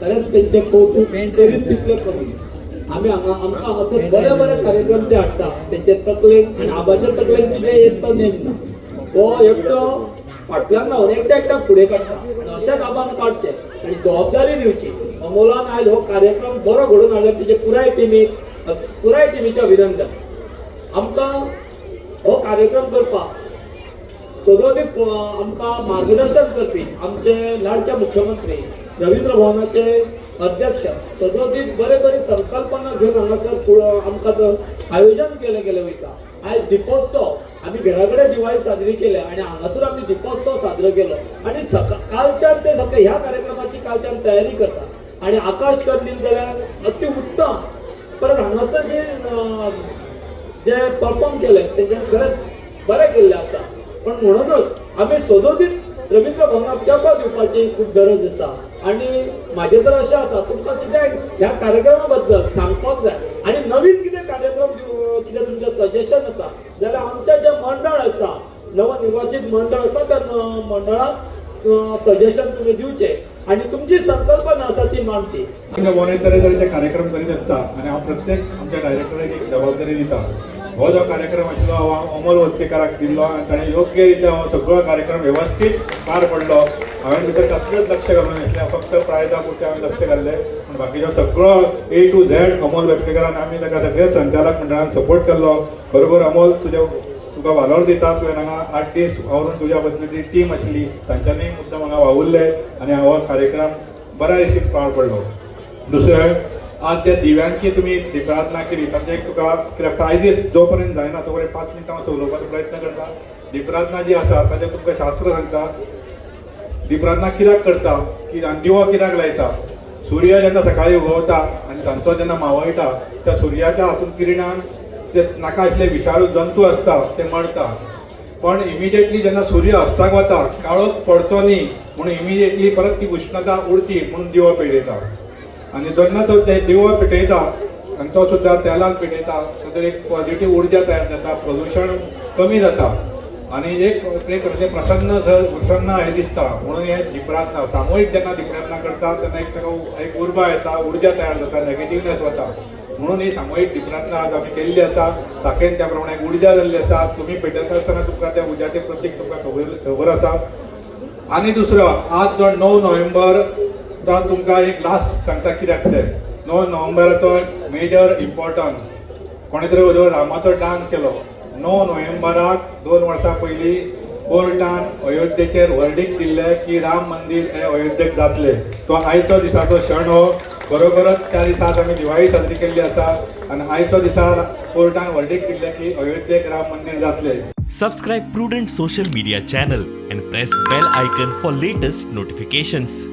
खरेंच तेंचें कौतूक करीत तितलें कमी. आमी हांगा आमकां हांगासर बरे बरे कार्यक्रम ते हाडटा तेंचे तकलेन आनी आबाच्या तकलेन कितें येत तो नेम ना, तो एकटो फाटल्यान रावन एकट्या एकट्याक फुडें काडटा आनी अशेंच आबान काडचें आनी जबाबदारी दिवची. अमोलान आयज हो कार्यक्रम बरो घडोवन हाडलो, तेजे पुराय टिमीक, पुराय टिमीचें अभिनंदन. आमकां हो कार्यक्रम करपाक सदोदीत आमकां मार्गदर्शन करपी आमचे लाडके मुख्यमंत्री, रवींद्र भवनाचे अध्यक्ष, सदोदीत बरे बरे संकल्पना घेवन हांगासर आमकां आयोजन केलें गेलें वयता. आयज दिपोत्सव, आमी घरा कडेन दिवाळी साजरी केल्या आनी हांगासर आमी दिपोत्सव साजरो केलो आनी सका कालच्यान ते सगळे ह्या कार्यक्रमाची कालच्यान तयारी करता आनी आकाश कंदील जाल्यार अति उत्तम. परत हांगासर जे जे परफॉर्म केले तेंच्यांनी खरेंच बरें केल्लें आसा. पण म्हणूनच आमी सदोदीत रवींद्र भवनाक तेंको दिवपाची खूब गरज आसा. आनी म्हाजें तर अशें आसा, तुमकां कितें ह्या कार्यक्रमा बद्दल सांगपाक जाय आनी नवीन कितें कार्यक्रम कितें तुमचें सजेशन आसा जाल्यार आमचें जें मंडळ आसा, नवनिर्वाचीत मंडळ आसा, त्या मंडळाक सजेशन तुमी दिवचें आनी तुमची संकल्पना आसा ती मांडची. भवनांत तरेतरेचे कार्यक्रम करीत आसता आनी हांव प्रत्येक आमच्या डायरेक्टराक एक जबाबदारी दिता. हो जो कार्यक्रम आशिल्लो हो हांव अमोल वस्तीकाराक दिल्लो आनी ताणें योग्य रित्या हो सगळो कार्यक्रम वेवस्थीत पार पडलो. हांवें भितर कसलेंच लक्ष घालूंक नासलें, फक्त प्रायजा पुरतें हांवें लक्ष घाल्लें, पूण बाकीचो सगळो ए टू झॅड अमोल वेपकेकारान आमी ताका सगळे संचालक मंडळान सपोर्ट केल्लो. बरोबर अमोल, तुज्या तुका वालोर दिता. तुवें हांगा 8 दीस वावरून तुज्या बदली जी टीम आशिल्ली तांच्यांनी मुद्दम हांगा वावुरले आनी हो कार्यक्रम बऱ्या भशेन पार पडलो. दुसरें, आज त्या दिव्यांची तुमी दीपराधना केली तांचे एक तुका कित्याक प्रायजीस जो पर्यंत जायना तो पर्यंत 5 मिनटां हांव उलोवपाचो प्रयत्न करता. दीपराधना जी आसा ताजें तुमकां शास्त्र सांगता. दीपराधना कित्याक करता की आनी दिवो कित्याक लायता? सूर्य जेन्ना सकाळी उगवता आनी तांचो जेन्ना मावळटा त्या सुर्याच्या हातून किरणान ते नाका आशिल्ले विषारू जंतू आसता ते मरता. पण इमिजिएटली जेन्ना सूर्य अस्ताक वता, काळोख पडचो न्ही म्हणून इमिजिएटली परत ती उश्णता उरची म्हणून दिवो पेटयता. आनी जेन्ना तो ते दिवो पेटयता आनी तो सुद्दां तेलान पेटयता, तातूंत एक पॉझिटीव उर्जा तयार जाता, प्रदुशण कमी जाता आनी एक एक अशें प्रसन्न प्रसन्न हें दिसता. म्हणून हें दीपराधना सामुहीक जेन्ना दीपराधना करता तेन्ना एक ताका एक उर्बा येता, उर्जा तयार जाता, नेगेटिवनेस वता. म्हणून ही सामुहीक दीपराधना आज आमी केल्ली आसा. साकेन त्या प्रमाणे एक उर्जा जाल्ली आसा. तुमी पेटयता आसतना तुमकां त्या उर्जाचें प्रतीक तुमकां खबर खबर आसा. आनी दुसरो, आज जो 9 नोव्हेंबर तो तुमकां एक लास्ट सांगता कित्याक ते 9 नोव्हेंबराचो मेजर इम्पॉर्टंट. कोणे तरी रामाचो डान्स केलो. 9 नोव्हेंबराक 2 वर्सां पयलीं कोर्टान अयोध्येचेर वर्डीक दिल्लें की राम मंदीर हें अयोध्येक जातलें. तो आयचो दिसाचो क्षण हो. बरोबरच त्या दिसाक आमी दिवाळी साजरी केल्ली आसा आनी आयचो दिसा कोर्टान वर्डीक दिल्लें की अयोध्येक राम मंदीर जातलें. Subscribe Prudent Social Media channel and press bell icon for latest notifications.